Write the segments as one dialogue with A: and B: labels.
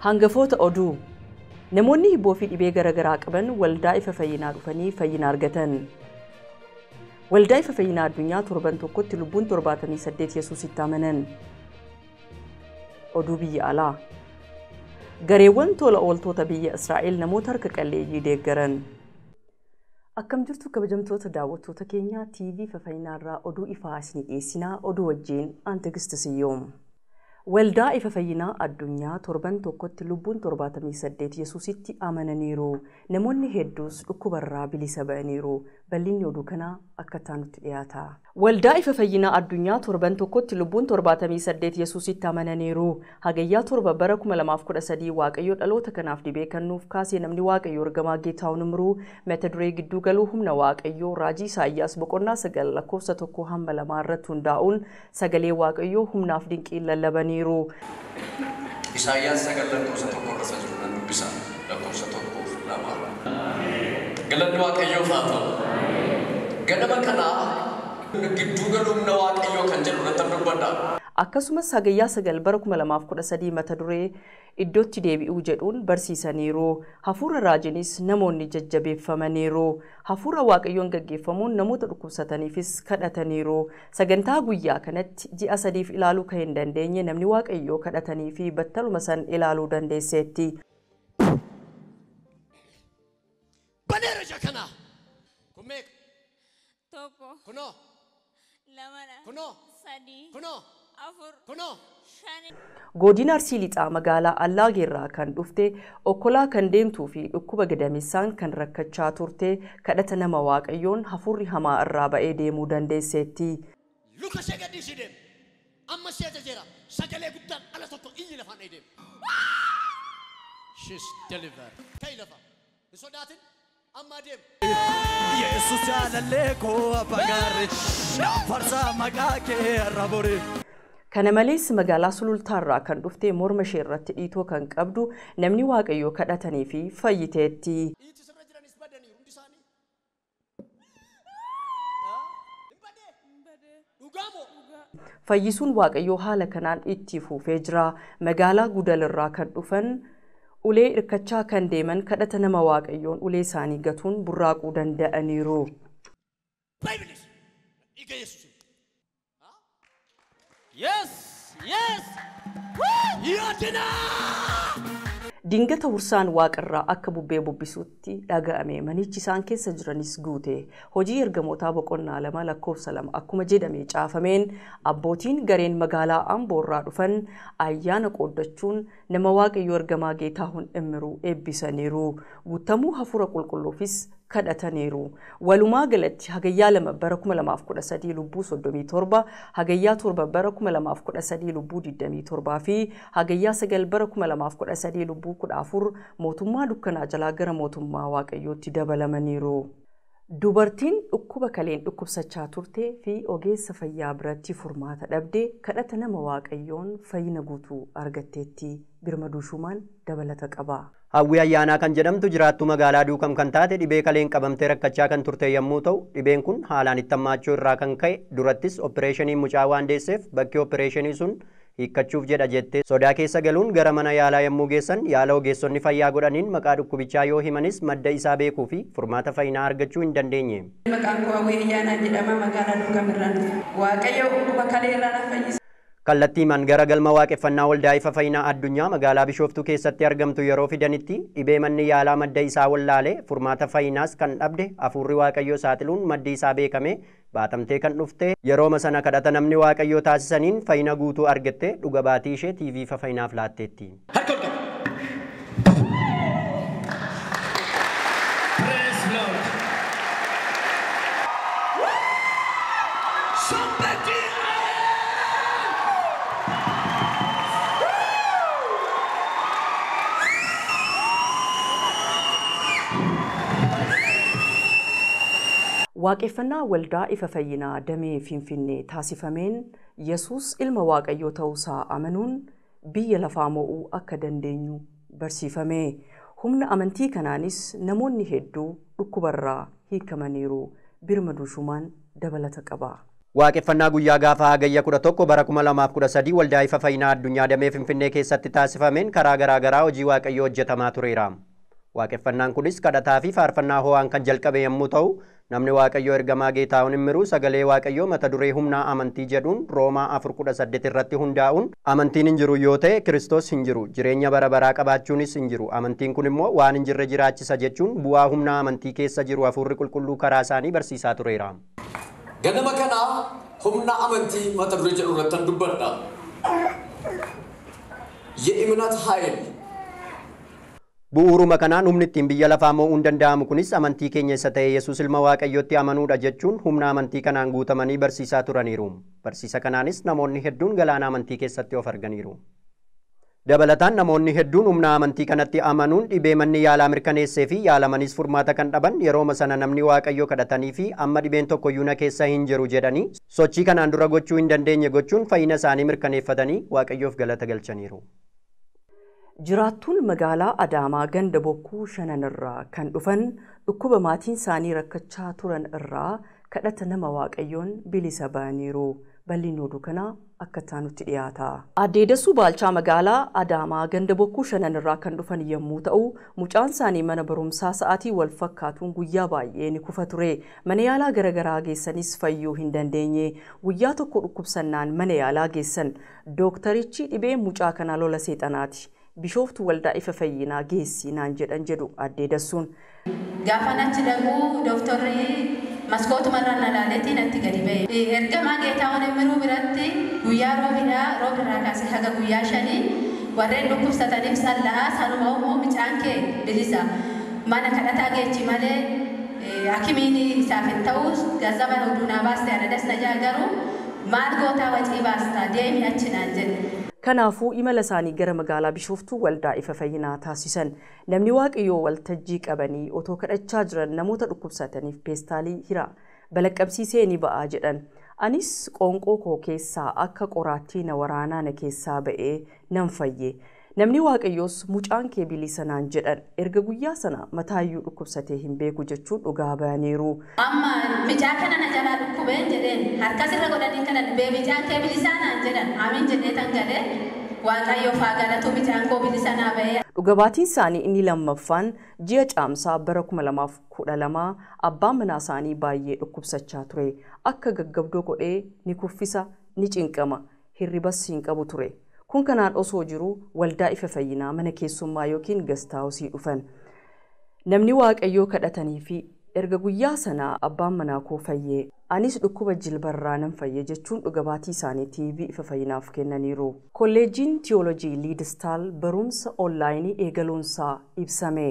A: Hangafoota oduu. Namoonni hibboo fi dhibee garaagaraa qaban waldaa ifa fayyinaa dhufanii fayyina argatan. Waldaa ifa fayyinaa addunyaa torban tokkotti lubbuun 78 Yesuusitti amanan. Oduu biyya alaa. Gareewwan tola ooltota biyya Israa'el namoota harka qalleeyyii deeggaran. Akkam jirtu kabajamtoota daawwattoota keenya TV ifa fayyinaarraa oduu ifaa isinii dhiyeessinaa. Oduu wajjin aan Tigist Siyyoom. Waldaa ifa fayyinaa addunyaa torban tokkotti lubbuun 78 Yesuusitti amananiiru. Namoonni hedduus dhukkubarraa bilisa ba'aniiru. Bal'inni oduu kanaa akka nutti dhiyaata. Waldaa ifa fayyinaa addunyaa torban tokkotti lubbuun 78 Yesuusitti amananiiru. Hagayyaa 7 bara 2013 Waaqayyo dhaloota kanaaf dhibee kennuuf kaasee namni Waaqayyo ergamaa Geetahuun Imruu mata duree gidduu galuu humna Waaqayyoo raajii Isaayyaas boqonnaa 9 lakkoofsa 1 hamma 2 irratti hundaa'uun sagalee Waaqayyoo humnaaf dinqiin lallabaniiru.
B: Isaayyaas 9 lakkoofsa 1 irra isa jiru nan dubbisa. Lakkoofsa 1 fi 2. Galanni Waaqayyoof haa ta'u. Ganama kanaa gidduu galuu humna Waaqayyoo kan jedhu irratti dubbadha.
A: Akkasumas hagayyaa 9 bara 2013 mata duree iddootti deebi'uu jedhuun barsiisaniiru. Hafuura raajinis namoonni jajjabeeffamaniiru. Hafuura Waaqayyoon gaggeeffamuun namoota dhukkubsataniifis kadhataniiru. Sagantaa guyyaa kanatti ji'a 3 ilaaluu kan hin dandeenye namni Waaqayyoo kadhatanii fi battaluma san ilaaluu dandeesseetti.
B: Baneera ija kanaa. Kun meeqa?
C: Tokko.
B: Kunoo.
C: Lamadha.
B: Kunoo.
C: Sadii.
B: Kunoo.
C: Afur.
B: Kunoo.
C: Shani.
A: Godina Arsii Lixaa magaalaa Allaageerraa kan dhufte okkolaa kan deemtuu fi dhukkuba gadamessaan kan rakkachaa turte kadhata nama Waaqayyoon hafuurri hamaa irraa ba'ee deemuu dandeesseetti.
B: Luka ishee gadi ishee deemu. Amma ishee ajajeera. Sagalee guddaan ala tokko iyyi lafaan dhahee deemu. She's delivered. Ka'i lafa. Hin sodaatin. Amma adeemu.
D: Yesus jaalallee koo abbaa gaarii farsa maqaa kee irra bori.
A: Kana malees magaalaa Sulultaarraa kan dhufte morma ishee irratti dhiitoo kan qabdu namni Waaqayyoo kadhatanii fi fayyiteetti.
B: Dhiiti sirra jiranis badanii hundi isaanii. Hin badee? Dhugaa moo?
A: Fayyisuun Waaqayyoo haala kanaan itti fufee jira. Magaalaa Gudalirraa kan dhufan ulee hirkachaa kan deeman kadhata nama Waaqayyoon ulee isaanii gatuun burraaquu danda'aniiru.
B: Baay'ibilis. Dhiiga Yesuusin.
D: Yes! Yes!
B: Yaadinaa!
A: Dingata hursaan waaqarraa akka bubbee bubbisuutti dhaga'ame manichi isaan keessa jiranis guute. Hojii ergamootaa boqonnaa 2 lakkoofsa 2 akkuma jedhame caafameen abbootiin gareen magaalaa Amboorraa dhufan ayyaana qooddachuun nama Waaqayyoo ergamaa Geetahuun Imruu eebbisaniiru. Guutamuu hafuura qulqulluufis kadhataniiru. Walumaa galatti hagayyaa 2 bara 2013 lubbuu 37, hagayyaa 7 bara 2013 lubbuu 27 fi hagayyaa 9 bara 2013 lubbuu 14 mootummaa dukkanaa jalaa gara mootummaa Waaqayyootti dabalamaniiru. Dubartiin dhukkuba kaleen dhukkubsachaa turte fi ogeessa fayyaa biratti furmaata dhabde kadhata nama Waaqayyoon fayyina guutuu argatteetti. Birmaduu Shumaan dabalata qaba.
E: Hawwii Ayyaanaa kan jedhamtu jiraattuu magaalaa Duukam kan taate dhibee kaleen qabamtee rakkachaa kan turte yommuu ta'u, dhibeen kun haalaan itti hammaachuu irraa kan ka'e durattis opereeshinii mucaa waan deesseef bakki opereeshinii sun hiikkachuuf jedha jettee sodaa keessa galuun gara mana yaalaa yommuu geessan yaala ogeessonni fayyaa godhaniin maqaa dhukkubichaa yoo himanis madda isaa beekuu fi furmaata fayyinaa argachuu hin dandeenye.
F: Maqaan koo Hawwii Ayyaanaa jedhama magaalaa Duukam irraa dhufe. Waaqayyo dhukkuba kalee irraa na fayyise.
E: Kallattiimaan gara galma waaqeffannaa waldaa ifa fayyinaa addunyaa magaalaa Bishooftuu keessatti argamtu yeroo fidanitti dhibee manni yaalaa madda isaa wallaalee furmaata fayyinaas kan dhabde hafuurri Waaqayyoo saaxiluun maddi isaa beekame baatamtee kan dhufte yerooma sana kadhata namni Waaqayyoo taasisaniin fayyina guutuu argatte dhuga baatii ishee TV ifa fayyinaaf laatteetti.
B: Harka ol qabi. Praise Lord. Somebody.
A: Waaqeffannaa waldaa ifa fayyinaa damee Finfinnee taasifameen Yesuus ilma Waaqayyoo ta'uusaa amanuun biyya lafaa mo'uu akka dandeenyu barsiifame. Humna amantii kanaanis namoonni hedduu dhukkubarraa hiikamaniiru. Birmaduu Shumaan dabalata qaba.
E: Waaqeffannaa guyyaa gaafa Hagayya 11 bara 2013 waldaa ifa fayyinaa addunyaa damee Finfinnee keessatti taasifameen karaa garaagaraa hojii Waaqayyoo hojjetamaa tureera. Waaqeffannaan kunis kadhataa fi faarfannaa ho'aan kan jalqabe yommuu ta'u, namni Waaqayyoo ergamaa Geetahuun Immiruu sagalee Waaqayyoo mata duree humnaa amantii jedhuun Roomaa 4:18 irratti hundaa'uun amantiin hin jiru yoo ta'e Kiristoos hin jiru, jireenya bara baraa qabaachuunis hin jiru, amantiin kun immoo waan hin jirre jiraachisa jechuun bu'aa humnaa amantii keessa jiru hafuurri qulqulluu karaa isaanii barsiisaa tureera.
B: Ganama kana humna amantii mata duree jedhu irratti dubbadha. የእምነት ኃይል
E: Bu'uuruma kanaan humni ittiin biyya lafaa mo'uun danda'amu kunis amantii keenya isa ta'e Yesuus ilma Waaqayyootti amanuudha jechuun humna amantii kanaan guutamanii barsiisaa turaniiru. Barsiisa kanaanis namoonni hedduun galaana amantii keessatti of arganiiru. Dabalataan namoonni hedduun humna amantii kanatti amanuun dhibee manni yaalaa mirkaneessee fi yaalamanis furmaata kan dhaban yerooma sana namni Waaqayyoo kadhatanii fi amma dhibeen tokkoyyuu na keessa hin jiru jedhanii sochii kanaan dura gochuu hin dandeenye gochuun fayyina isaanii mirkaneeffatanii Waaqayyoof galata galchaniiru.
A: Jiraattuun magaalaa Adaamaa ganda bokkuu shanan irraa kan dhufan dhukkuba maatiin isaanii rakkachaa turan irraa kadhata nama Waaqayyoon bilisa ba'aniiru. Bal'inni oduu kanaa akka taanutti dhiyaata. Aadde Dassuu Baalchaa magaalaa Adaamaa ganda bokkuu shanan irraa kan dhufan yommuu ta'u, mucaan isaanii mana barumsaa sa'aatii wal fakkaatuun guyyaa baay'ee ni kufa ture. Mana yaalaa garaagaraa geessanis fayyuu hin dandeenye. Guyyaa tokko dhukkubsannaan mana yaalaa geessan. Dooktarichi dhibee mucaa kanaa lola seexanaati. Bishooftuu waldaa ifa fayyinaa geessi naan jedhan jedhu Aadde Dassuun.
F: Gaafa achi dhaqu dooktorri maskootuma irraan alaaleetiin natti gadi ba'e. Ergamaa Geetahuun Immiruu biratti guyyaa roobidhaa roobirraa kaasee haga guyyaa 5 warreen dhukkubsataniif salla'aa sanuma immoo mucaan kee bilisa mana kadhataa geechi malee hakimiin isaaf hin ta'u gazzaba oduu naa baaste anadas na jaa garuu maal gootaa wacii baasta deemi achi naan jedhe.
A: Kanaafuu imala isaanii gara magaalaa Bishooftuu waldaa ifa fayyinaa taasisan. Namni Waaqayyoo waltajjii qabanii otoo kadhachaa jiran namoota dhukkubsataniif peestaalii hira balaqqabsiisee ni ba'aa jedhan. Anis qoonqoo koo keessaa akka qoraattii na waraanaa na keessaa ba'ee nan fayye. Namni Waaqayyoos mucaan kee bilisa naan jedhan. Erga guyyaa sana mataayyuu dhukkubsatee hin beeku jechuun dhugaa ba'aniiru.
F: Amma mucaa kana na jalaa dhukkubeen jedheen harkas irra godhanii kanan bee mucaan kee bilisaa naan jedhan amiin jedhee tan galee Waaqayyoof haa galatu mucaan koo bilisa naa ba'ee.
A: Dhugabaatiin isaanii inni lammaffaan ji'a caamsaa bara 2012 abbaan manaa isaanii baay'ee dhukkubsachaa ture. Akka gaggabdoo godhee ni kuffisa, ni cinqama, hirribas hin qabu ture. Kun kanaan osoo jiru waldaa ifa fayyinaa mana keessummaa yookiin gastaawusii dhufan. Namni Waaqayyoo kadhatanii fi erga guyyaa sanaa abbaan manaa koo fayyee anis dhukkuba jilbarraa nan fayye jechuun dhugabaatii isaanii TV ifa fayyinaaf kennaniiru. Kolleejiin Tiyoolojii Liidistaal barumsa onlaayinii eegaluunsaa ibsame.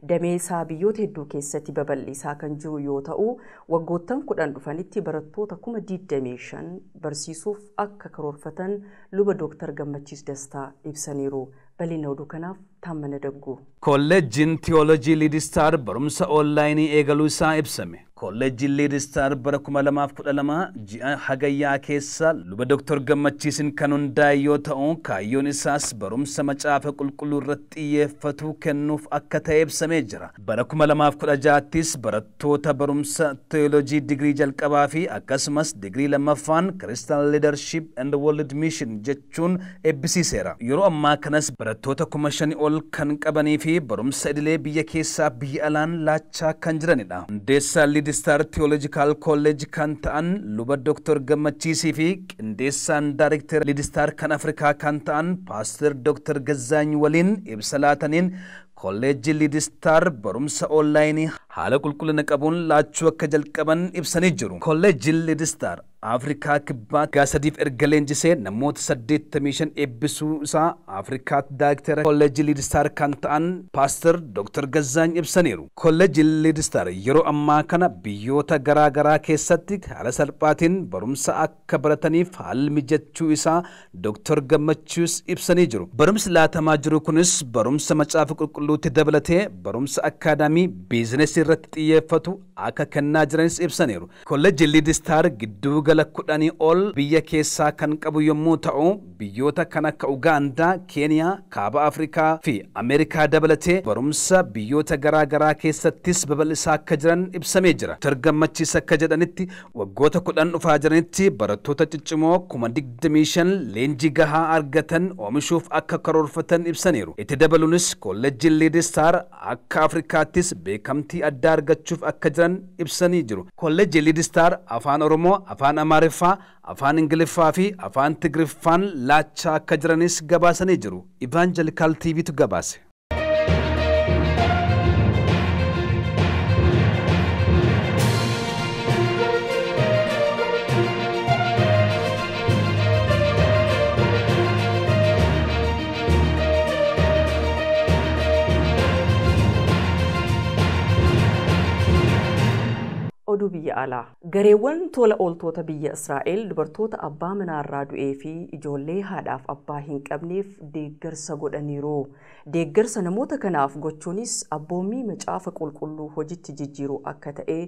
A: Damee isaa biyyoota hedduu keessatti babal'isaa kan jiru yoo ta'u, waggoottan 10 dhufanitti barattoota 25,000 barsiisuuf akka karoorfatan luba Dooktar Gammachiis Dastaa ibsaniiru. Bal'ina oduu kanaaf Taammana Dagguu.
G: Kolleejiin Tiyoolojii Liidistaar barumsa onlaayinii eegaluu isaa ibsame. Kolleejiin Liidistaar bara 2012 ji'a Hagayyaa keessa luba Dooktar Gammachiisin kan hundaa'e yoo ta'u, kaayyoon isaas barumsa macaafa qulqulluu irratti xiyyeeffatu kennuuf akka ta'e ibsamee jira. Bara 2016ttis barattoota barumsa teoloojii digirii jalqabaa fi akkasumas digirii lammaffaan Christian Leadership and World Mission jechuun eebbisiiseera. Yeroo ammaa kanas barattoota 5,000 ol kan qabanii fi barumsa idilee biyya keessaa biyya alaan laachaa kan jiranidha. Hundeessaa Liidistaar Theological College kan ta'an luba Dooktar Gammachiisii fi qindeessaan Daayirektara Liidistaar kan Afrikaa kan ta'an Paaster Dooktar Gazzaany waliin ibsa laataniin Kolleejjii Liidistaar barumsa onlaayinii haala qulqullina qabuun laachuu akka jalqaban ibsanii jiru. Kolleejjiin Liidistaar Afrikaa kibbaa gaasadiif erga leenjisee namoota 85 eebbisuu isaa Afrikaatti daayirektara Kolleejjii Liidistaar kan ta'an Paaster Dooktar Gazzaany ibsaniiru. Kolleejjiin Liidistaar yeroo ammaa kana biyyoota garaa garaa keessatti haala salphaatiin barumsa akka barataniif haalli mijachuu isaa Dooktar Gammachiis ibsanii jiru. Barumsi laatamaa jiru kunis barumsa macaafa qulqulluutti dabalatee barumsa akkaadaamii biizinesii irratti xiyyeeffatu akka kennaa jiranis ibsaniiru. Kolleejjiin Lead Star gidduu gala 10 ol biyya keessaa kan qabu yommuu ta'u biyyoota kan akka Ugaandaa, Keeniyaa, Kaaba Afrikaa fi Ameerikaa dabalatee barumsa biyyoota garaa garaa keessattis babal'isaa akka jiran ibsamee jira. Dr. Gammachiis akka jedhanitti waggoota 10 dhufaa jiranitti barattoota ciccimoo 25,000 leenjii gahaa argatan oomishuuf akka karoorfatan ibsaniiru. Itti dabaluunis kolleejjiin Lead Star akka Afrikaattis beekamtii addaa argachuuf akka jiran ibsanii jiru. Kolleejjiin Lead Star Afaan Oromoo, Afaan Amaariffaa, Afaan Ingiliffaa fi Afaan Tigriffaan laachaa akka jiranis gabaasanii jiru. Evangelical TVtu gabaase.
A: Oduu biyya alaa. Gareewwan tola ooltota biyya Israa'el dubartoota abbaa manaarraa du'ee fi ijoollee haadhaaf abbaa hin qabneef deeggarsa godhaniiru. Deeggarsa namoota kanaaf gochuunis abboommii macaafa qulqulluu hojiitti jijjiiruu akka ta'e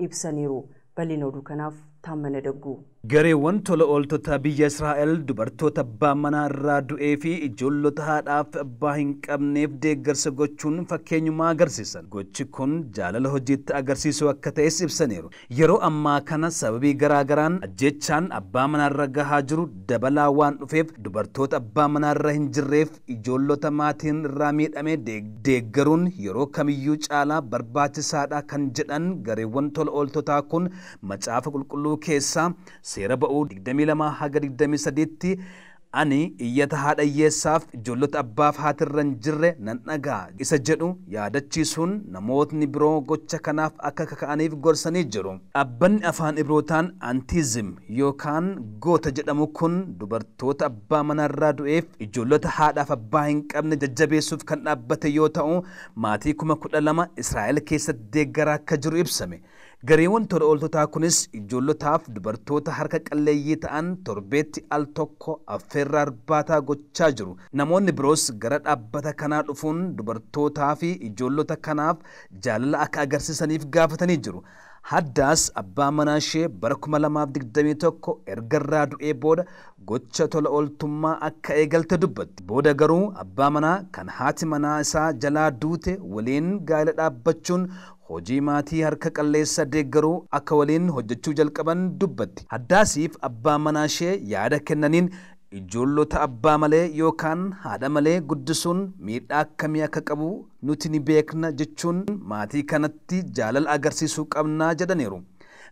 A: ibsaniiru. Bal'ina oduu kanaaf Taammana Dagguu.
G: Gareewwan tola ooltota biyya Israa'el dubartoota abbaa manaa irraa du'ee fi ijoollota haadhaaf abbaa hin qabneef deeggarsa gochuun fakkeenyummaa agarsiisan. Gochi kun jaalala hojiitti agarsiisuu akka ta'es ibsaniiru. Yeroo ammaa kana sababii garaa garaan ajjechaan abbaa manaa irra gahaa jiru dabalaa waan dhufeef dubartoota abbaa manaa irra hin jirreef ijoollota maatiin irraa miidhame deeggaruun yeroo kamiyyuu caalaa barbaachisaadha kan jedhan gareewwan tola ooltotaa kun macaafa qulqulluu keessaa seera ba'uu 22 haga 23tti ani iyyata haadha hiyyeessaaf ijoollota abbaaf haatirra hin jirre nan dhagaa isa jedhu yaadachiisuun namootni biroo gocha kanaaf akka kaka'aniif gorsanii jiru. Dhaabbanni afaan Ibrootaan Antizim yookaan goota jedhamu kun dubartoota abbaa manaarraa du'eef ijoollota haadhaaf abbaa hin qabne jajjabeessuuf kan dhaabbate yoo ta'u maatii 12,000 Israa'el keessatti deeggaraa akka jiru ibsame. Gareewwan tola ooltotaa kunis ijoollotaaf dubartoota harka qalleeyyii ta'an torbeetti al tokko affeerraa irbaataa gochaa jiru. Namoonni biroos gara dhaabbata kanaa dhufuun dubartootaa fi ijoollota kanaaf jaalala akka agarsiisaniif gaafatanii jiru. Haddaas abbaa manaa ishee bara 2021 erga irraa du'ee booda gocha tola ooltummaa akka eegalte dubbatti. Booda garuu abbaa manaa kan haati manaa isaa jalaa duute waliin gaa'ela dhaabbachuun hojii maatii harka qalleessa deeggaruu akka waliin hojjechuu jalqaban dubbatti. Haddaasiif abbaa manaa ishee yaada kennaniin ijoollota abbaa malee yookaan haadha malee guddisuun miidhaa akkamii akka qabu nuti ni beekna jechuun maatii kanatti jaalala agarsiisuu qabnaa jedhaniiru.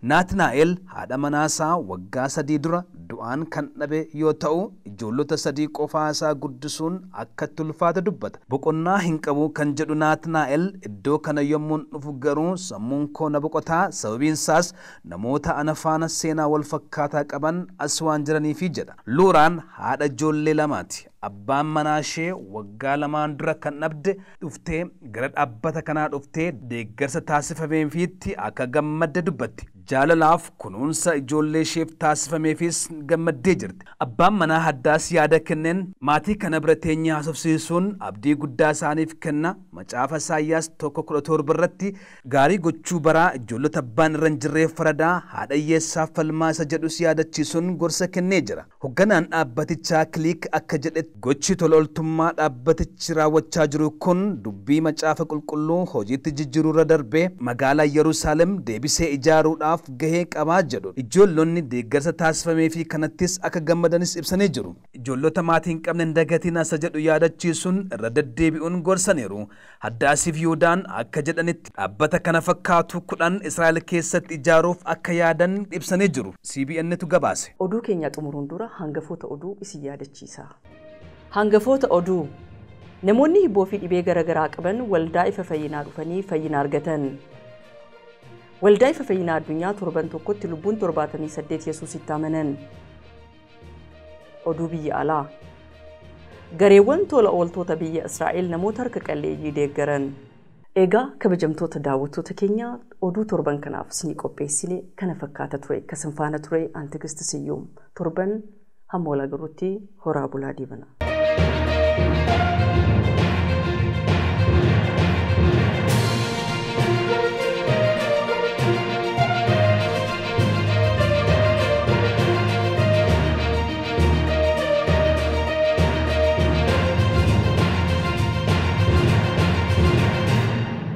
G: Naatnaa'el haadha manaasaa waggaa 3 dura du'aan kan dhabe yoo ta'u ijoollota 3 qofaa isaa guddisuun akka ulfaate dubbata. Boqonnaa hin qabu kan jedhu Naatnaa'el iddoo kana yommuun dhufu garuu sammuun koo na boqotaa sababiin isaas namoota ana faana seenaa wal fakkaataa qaban as waan jiraniifi jedha. Luuraan haadha ijoollee 2ti. Abbaan manaa ishee waggaa 2 dura kan dhabde dhuftee gara dhaabbata kanaa dhuftee deeggarsa taasifameefiitti akka gammadde dubbatti. Jaalalaaf kunuunsa ijoollee isheef taasifameefis gammaddee jirti. Abbaan manaa Haddaas yaada kenneen maatii kana bira teenyee haasofsiisuun abdii guddaa isaaniif kenna. Macaafa Isaayyaas 1:17 irratti gaarii gochuu baraa ijoollota abbaan irra hin jirreef faradaa haadha hiyyeessaaf falmaa isa jedhus yaadachiisuun gorsa kennee jira. Hoogganaan dhaabbatichaa Kiliik akka jedhe gochi tola ooltummaa dhaabbatichi raawwachaa jiru kun dubbii macaafa qulqulluu hojiitti jijjiiruu irra darbee magaalaa Yerusaalem deebisee ijaaruudhaaf gahee qabaa jedhu. Ijoollonni deeggarsa taasifamee fi kanattis akka gammadanis ibsanii jiru. Ijoollota maatii hin qabne hin dagatiin asa jedhu yaadachiisuun irra deddeebi'uun gorsaniiru. Haddaasiif Yihuudaan akka jedhanitti dhaabbata kana fakkaatu 10 Israa'el keessatti ijaaruuf akka yaadan ibsanii jiru. CBNtu gabaase.
A: Oduu keenya xumuruun dura hangafoota oduu isin yaadachiisa. Hangafoota oduu. Namoonni hibboo fi dhibee garaagaraa qaban waldaa ifa fayyinaa dhufanii fayyina argatan. Waldaa ifa fayyinaa addunyaa torban tokkotti lubbuun 78 Yesuusitti amanan. Oduu biyya alaa. Gareewwan tola ooltota biyya Israa'el namoota harka qalleeyyii deeggaran. Egaa kabajamtoota daawwattoota keenya oduu torban kanaaf isinii qopheessine kana fakkaata ture. Kasin faana ture Antigist Siyyuum. Torban hamma wal agarruutti horaa bulaa deebana.